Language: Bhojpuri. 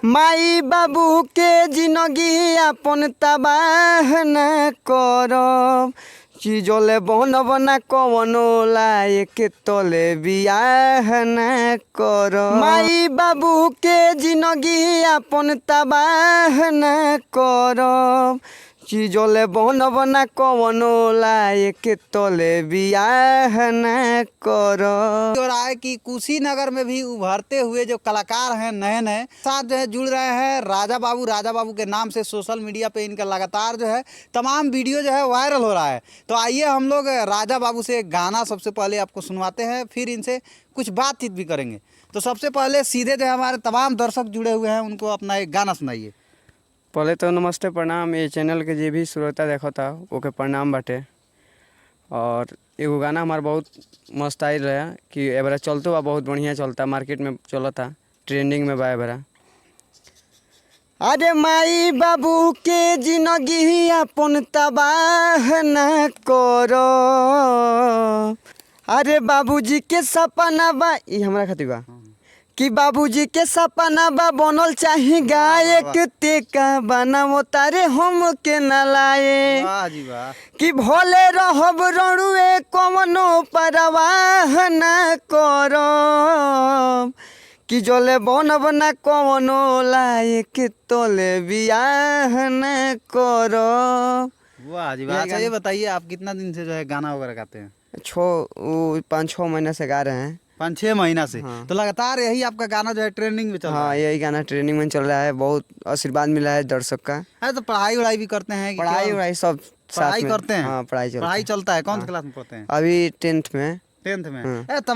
माई बाबू के जिंदगी अपन तबाह न करब, चीजले बनब ना कवनो लायक तले बियाह न करब। माई बाबू के जिंदगी अपन तबाह न करब, चीजले बनब ना कवनो लायक तले बियाह न करब। हो रहा है कि कुशीनगर में भी उभरते हुए जो कलाकार हैं नए नए साथ जो है जुड़ रहे हैं राजा बाबू। राजा बाबू के नाम से सोशल मीडिया पे इनका लगातार जो है तमाम वीडियो जो है वायरल हो रहा है। तो आइए हम लोग राजा बाबू से एक गाना सबसे पहले आपको सुनवाते हैं, फिर इनसे कुछ बातचीत भी करेंगे। तो सबसे पहले सीधे जो है हमारे तमाम दर्शक जुड़े हुए हैं, उनको अपना एक गाना सुनाइए। पहले तो नमस्ते, प्रणाम। ये चैनल के जे भी श्रोता देखता ओके प्रणाम बाटे। और एगो गाना हमार बहुत मस्त आयल रहे कि एबरा चलतो बा, बहुत बढ़िया चलता, मार्केट में चलता, ट्रेंडिंग में बा एबरा। अरे माई बाबू के जिंदगी अपन तबाह न करो, अरे बाबूजी के सपना बा, ई हमरा खातिर बा कि बाबूजी के सपना बा बनल चाही गायक, ते का बनावो तारे हम के न लाए। वाह जी वाह। कि भोले रहब रणुए कवनो परवाह न करब, कि जले बनब ना कवनो लायक तोले बियाह न करब। वाह जी वाह। अच्छा ये बताइए, आप कितना दिन से जो है गाना वगैरह गाते हैं? छः 5-6 महीना से गा रहे हैं। 5-6 महीना से? हाँ। तो लगातार यही आपका गाना जो है ट्रेंडिंग में चल रहा हाँ, यही गाना ट्रेंडिंग में चल रहा है। बहुत आशीर्वाद मिला है दर्शक का। है। तो पढ़ाई वढ़ाई भी करते हैं कि पढ़ाई क्या? वढ़ाई सब साथ पढ़ाई में। करते हैं? हाँ, पढ़ाई चलता पढ़ाई है। चलता है। कौन से क्लास में पढ़ते हैं? अभी 10th में। 10th में। हाँ। ए, तमाम